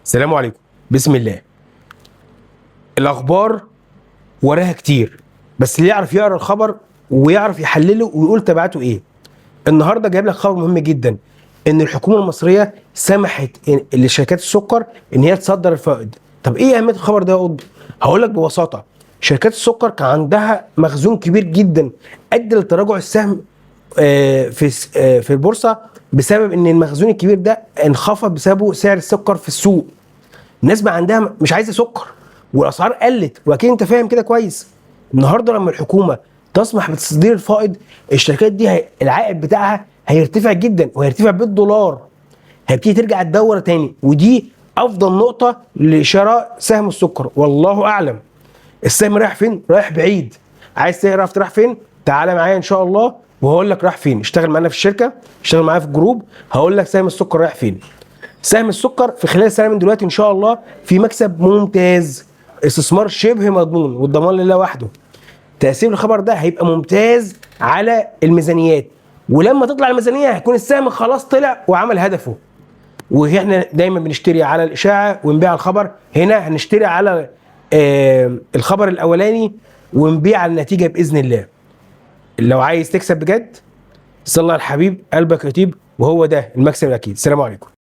السلام عليكم. بسم الله. الاخبار وراها كتير، بس اللي يعرف يقرا الخبر ويعرف يحلله ويقول تبعاته ايه. النهارده جايب لك خبر مهم جدا، ان الحكومة المصرية سمحت لشركات السكر ان هي تصدر الفائض. طب ايه اهمية الخبر ده يا قطب؟ هقول لك ببساطة، شركات السكر كان عندها مخزون كبير جدا ادى لتراجع السهم في البورصة، بسبب ان المخزون الكبير ده انخفض بسببه سعر السكر في السوق. الناس بقى عندها مش عايزه سكر والاسعار قلت، واكيد انت فاهم كده كويس. النهارده لما الحكومة تسمح بتصدير الفائض، الشركات دي العائد بتاعها هيرتفع جدا وهيرتفع بالدولار، هيبتدي ترجع الدورة تاني، ودي افضل نقطة لشراء سهم السكر. والله اعلم السهم رايح فين، رايح بعيد. عايز تعرف رايح فين؟ تعالى معايا ان شاء الله وهقول لك راح فين. اشتغل معانا في الشركة، اشتغل معايا في الجروب، هقول لك سهم السكر رايح فين. سهم السكر في خلال سنة من دلوقتي ان شاء الله في مكسب ممتاز، استثمار شبه مضمون والضمان لله وحده. تاثير الخبر ده هيبقى ممتاز على الميزانيات، ولما تطلع الميزانية هيكون السهم خلاص طلع وعمل هدفه. واحنا دايما بنشتري على الاشاعة ونبيع الخبر، هنا هنشتري على الخبر الاولاني ونبيع على النتيجة باذن الله. لو عايز تكسب بجد صلى على الحبيب قلبك يطيب، وهو ده المكسب الاكيد. السلام عليكم.